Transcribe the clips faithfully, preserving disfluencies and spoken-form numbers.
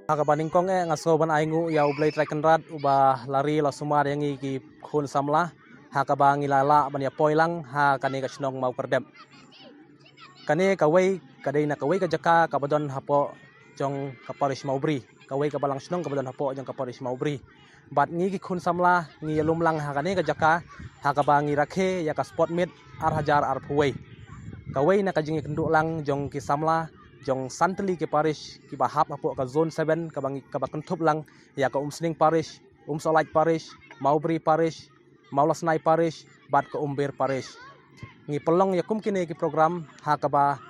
Ha kaba nyngkong eh nga sngew ban ai nguh ïa U Blei Trai Kynrad uba la ri la sumar ïa ngi ki khun samla ha kaba ngi la lah ban ïa poi lang ha kane ka shnong Mawkyrdep. Kane kawei ka dei na kawei ka jaka kaba don hapoh jong ka parish Mawbri, kawei ka balang shnong kaba don hapoh jong ka parish Mawbri. Bad ngi ki khun samla ngi ïa lum lang ha kane ka jaka ha kaba ngi rakhe ïa ka sport meet ar hajar arphew wei. Kawei na ka jingïakynduh lang jong ki samla jong san tylli ki parish kiba hap hapoh ka zone seven kaba ngi, kaba kynthup lang ïa ka Umsning Parish, Umsohlait Parish, Mawbri Parish, Mawlasnai Parish bad ka Umbir Parish. Ngi pynlong ïa kum kine ki program ha kaba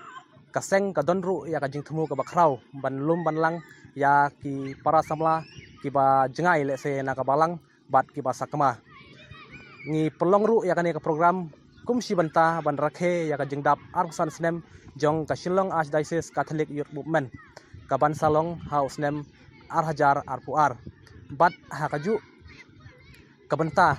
ka seng ka don ruh ïa ka jingthmu kaba khraw ban lum ban lang ïa ki para samla kiba jngai lehse na ka balang bad kiba sakma. Ngi pynlong ruh ïa kane ka program kum shi bynta ban rakhe ïa ka jingdap arphew san snem jong ka Shillong Archdiocese Catholic Youth Movement kaban sa long ha u snem ar hajar arphew ar. Bad ha kajuh ka bynta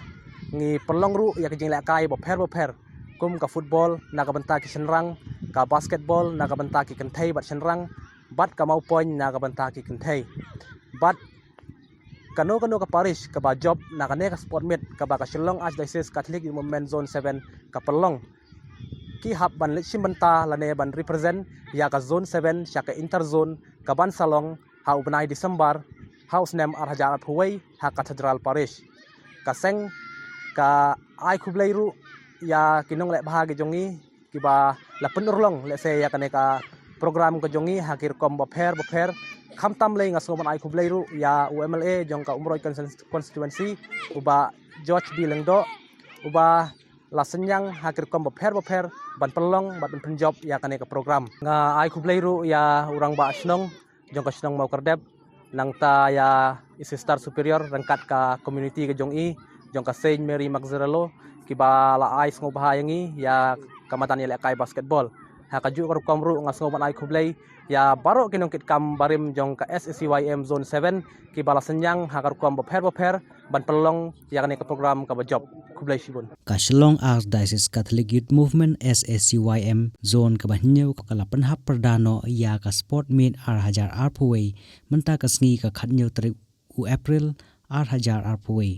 ngi pynlong ruh ïa ka jinglehkai bapher bapher kum ka football na ka bynta ki shynrang, ka basketball na ka bynta ki kynthei bad shynrang, bad ka mawpoiñ na ka bynta ki kynthei. Bad kano kano ka parish kaba jop na kane ka sport meet kaba ka Shillong Archdiocese Catholic Youth Movement Zone seven ka pynlong, ki hap ban leit shim bynta lane ban represent ïa ka zone seven sha ka inter zone kaban sa long ha u bnai December ha u snem ar hajar arphew wei ha Cathedral Parish. Ka seng ka ai khublei ruh ïa ki nongleh bha ki jong ngi kiba la pynurlong lehse ïa kane ka program ka jong ngi ha ki rukom bapher bapher. Khamtam lei nga sngew ban ai khublei ruh ïa u M L A jong ka Umroi Constituency, u Bah George B Lyngdoh, uba la synñiang ha ki rukom bapher bapher ban pynlong bad ban pynjop ïa kane ka program. Nga ai khublei ruh ïa u Rangbah Shnong jong ka shnong Mawkyrdep, nangta ïa i Sister Superior ryngkat ka community ka jong i jong ka Saint Mary Mazzarello kiba la ai sngewbha ïa ngi ïa ka madan ïalehkai basketball. Ha kajuh ka rukom ruh nga sngew ban ai khublei ïa baroh ki nongkitkam barim jong ka S A C Y M Zone seven kiba la synñiang ha ka rukom bapher bapher ban pynlong ïa kane ka program kaba jop. Khublei shibun. Ka Shillong Archdiocese Catholic Youth Movement, S A C Y M, Zone kaba hynñiew ka la pynhap pyrda noh ïa ka sport meet ar hajar arphew wei mynta ka sngi ka khathynñiew tarik u April ar hajar arphew wei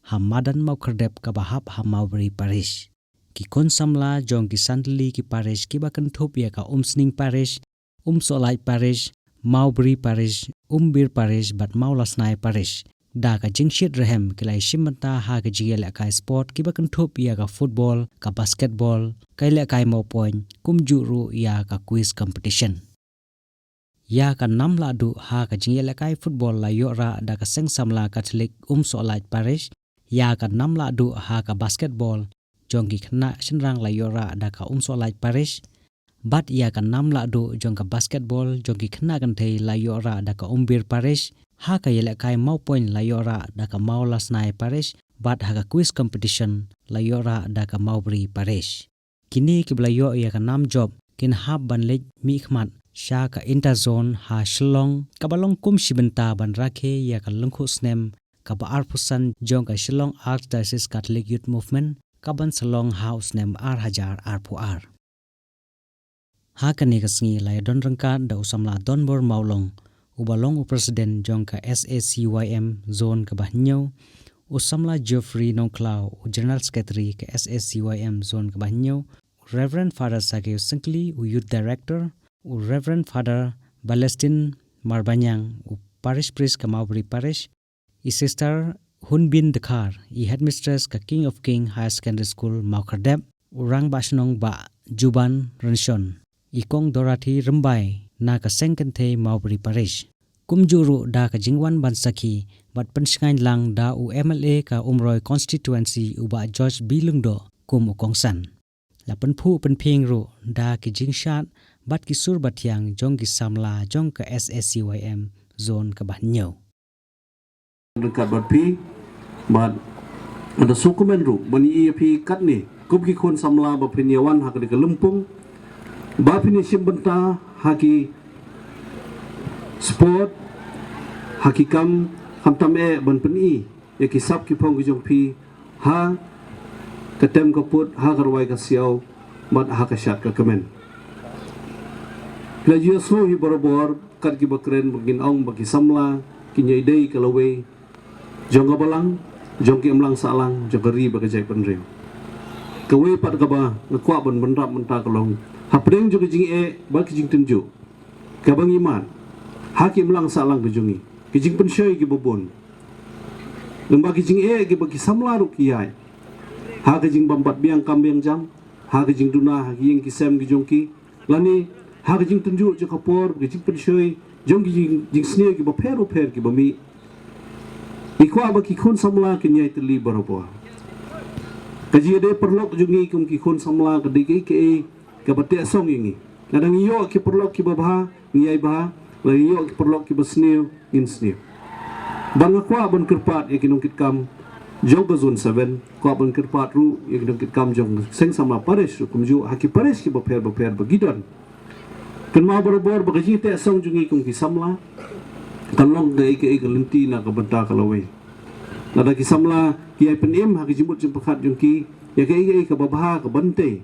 ha madan Mawkyrdep kaba hap ha Mawbri Parish. Ki khun samla jong ki san tylli ki parish kiba kynthup ïa ka Umsning Parish, Umsohlait Parish, Mawbri Parish, Umbir Parish bad Mawlasnai Parish, da ka jingshit rhem ki la ïashim bynta ha ka jingïalehkai sport kiba kynthup ïa ka football, ka basketball, ka ïalehkai mawpoiñ, kumjuh ruh ïa ka quiz competition. Ïa ka nam lahduh ha ka jingïalehkai football la ïoh rah da ka Seng Samla Katholik Umsohlait Parish, ïa ka nam lahduh ha ka basketball jong ki khynnah shynrang la ïoh rah da ka Umsohlait Parish, bad ïa ka nam lahduh jong ka basketball jong ki khynnah kynthei la ïoh rah da ka Umbir Parish, ha ka ïalehkai mawpoiñ la ïoh rah da ka Mawlasnai Parish, bad ha ka quiz competition la ïoh rah da ka Mawbri Parish. Kine kiba la ïoh ïa ka nam jop kin hap ban leit mihkhmat sha ka Interzone ha Shillong, kaba long kum shi bynta ban rakhe ïa ka lyngkhuh snem kaba arphew san jong ka Shillong Archdiocese Catholic Youth Movement, kaban sa long ha u snem ar hajar arphew ar. Ha kane ka sngi la ïadon ryngkat da u samla Donbor Mawlong, uba long u president jong ka S A C Y M Zone kaba hynñiew, u samla Geoffrey Nongkhlaw, u general secretary ka S A C Y M Zone kaba hynñiew, u Reverend Father Sakeo Syngkli, u youth director, u Reverend Father Balestin Marbaniang, u parish priest ka Mawbri Parish, i Sister Hunbin Dkhar, i headmistress ka King of King Higher Secondary School Mawkyrdep, u Rangbah Shnong Bah Juban Rynshon, i Kong Dorothy Rymbai na ka Seng Kynthei Mawbri Parish. Kumjuh ruh da ka jingwan ban sakhi bad pynshngaiñ lang da u M L A ka Umroi Constituency u Bah George B Lyngdoh kum u kongsan. La pynphuh pynphieng ruh da ki jingshad bad ki sur bathiang jong ki samla jong ka S A C Y M Zone kaba hynñiew. Ryngkat bad phi, bad nga da sngewkmen ruh ban ïohi ïa phi katne kum ki khun samla ba phin ïawan ha kane ka lympung, ba phin ïashim bynta ha ki sport, ha ki kam, khamtam eh ban pyni ïa ki sap ki phong ki jong phi ha ka tem ka put, ha ka rwai ka siaw, bad ha ka shad ka kmen. Phi la ju ïasngew hi barabor kat kiba kren ba ngin ong ba ki samla kin ïai dei ka lawei jong ka balang, jong ki imlang sahlang, jong ka ri bad ka jaitbynriew. Kawei pat kaba nga kwah ban bynrap mynta ka long hapdeng jong ka jingeh bad ka jingtynjuh kaba ngi mad ha ki imlang sahlang ka jong ngi, ki jingpynshoi kiba bun, lem bad ki jingeh kiba ki samla ruh ki ïaid ha ka jingbym pat biang kam biang jam, ha ka jingduna ha ki ïing ki sem ki jong ki, lane ha ka jingtynjuh jong ka por, ka jingpynshoi jong ki jing, jingsniew kiba pher bapher kiba mih. Ngi kwah ba ki khun samla kin ïai tylli barabor. Ka jingïadei paralok jong ngi kum ki khun samla ka dei kaei kaei kaba teh song ïa ngi. Lada ngi ïoh ki paralok kiba bha, ngi ïai bha, lada ngi ïoh ki paralok kiba sniew, ngin sniew. Bad nga kwah ban kyrpad ïa ki nongkitkam jong ka Zone seven, kwah ban kyrpad ruh ïa ki nongkitkam jong ka Seng Samla Parish ruh kumjuh ha ki parish kiba pher bapher ba ki don. Kynmaw barabor ba ka jingteh song jong ngi kum ki samla kan long kaei kaei ka lynti na ka bynta ka lawei. Lada ki samla ki ïai pynim ha ka jingmut jingpyrkhat jong ki ïa kaei kaei kaba bha ka ban tei,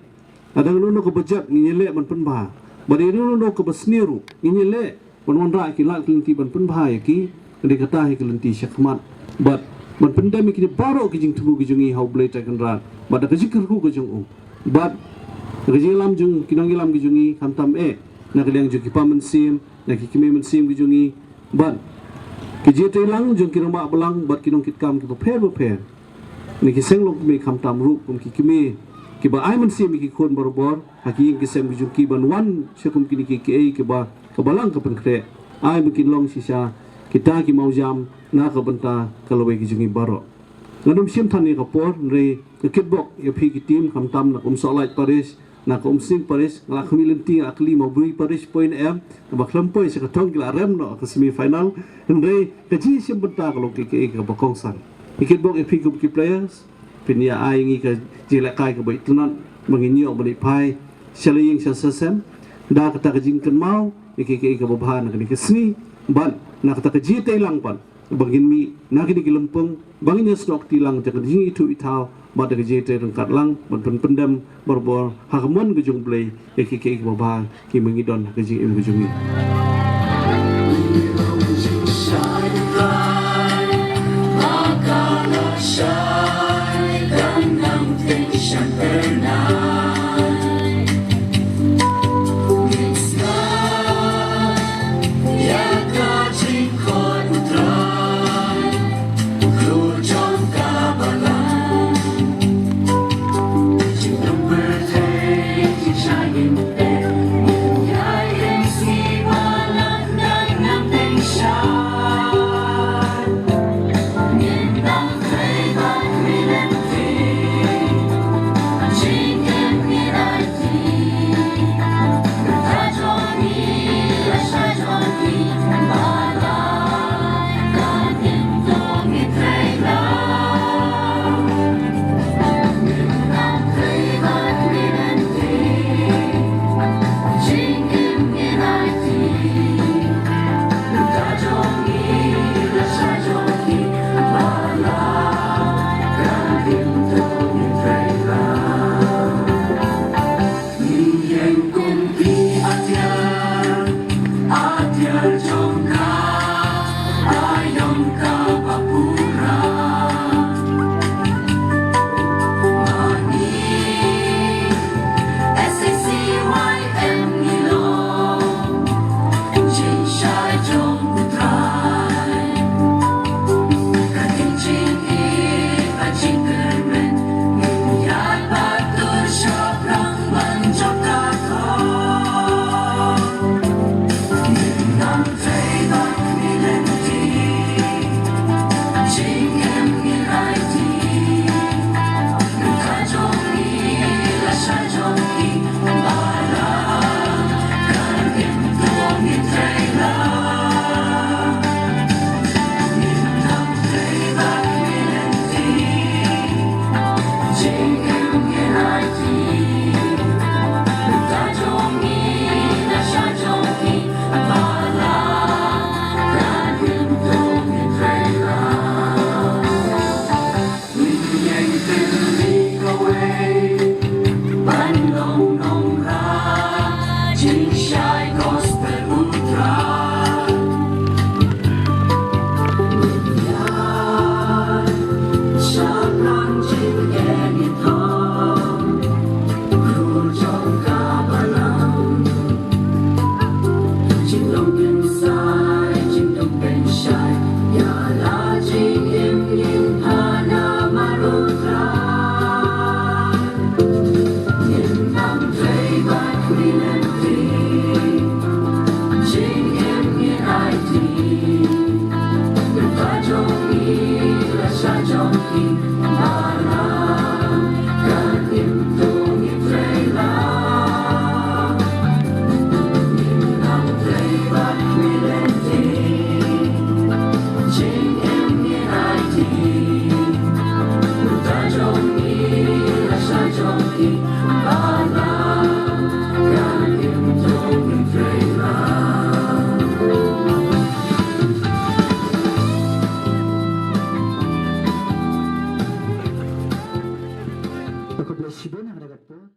lada kano kano kaba jot ngin ïaleh ban pynbha, bad ïa kano kano kaba sniew ruh ngin ïaleh ban wanrah ki lad ki lynti ban pynbha ïa ki. Ka dei kata hi ka lynti shakhmat bad ban pyndem ïa kine baroh ki jingthmu ki jong ngi ha U Blei Trai Kynrad bad da ka jingkyrkhu ka jong u, bad da ka jingïalam jong ki nongïalam ki jong ngi, khamtam eh na ka liang jong ki pa mynsiem, na ki kmie mynsiem ki jong ngi, bad ki jingïatreilang jong ki rangbah balang bad ki nongkitkam kiba pher bapher, na ki seng longkmie, khamtam ruh kum ki kmie kiba ai mynsiem ïa ki khun barabor ha ki ïing ki sem ki jong ki ban wan sha kum kine kiei kiei kiba ka balang ka pynkhreh. Ai ba kin long shisha kita ki mawjam na ka bynta ka lawei ki jong ngi baroh. Ngan ym shim than ïa ka por, hynrei nga kitbok ïa phi ki team, khamtam na ka Umsohlait Parish, na ka Umsning Parish, nga la khmih lynti, nga la kylli Mawbri Parish poi ne em, naba khlem poi sha ka thong ki la rem noh ka semi final. Hynrei ka jingshim bynta ka long kaei kaei kaba kongsan. Nga kitbok ïa phi kum ki players, phin ïa ai ngi ka jinglehkai kaba itynnad ba ngin ïoh ban ïa phai sha la ïing sha sem da kata ka jingkynmaw ïa kaei kaei kaba bha na kane ka sngi, bad na kata ka jingïatreilang pat ba ngin mih na kine ki lympung, ba ngin ïasnoh kti lang da ka jingithuh ithaw bad da ka jingïatrei ryngkat lang ban pynpyndem barabor ha ka mon ka jong U Blei ïa kiei kiei kiba bha kiba ngi don ha ka jingim ka jong ngi. Khublei shibun ha kane ka por.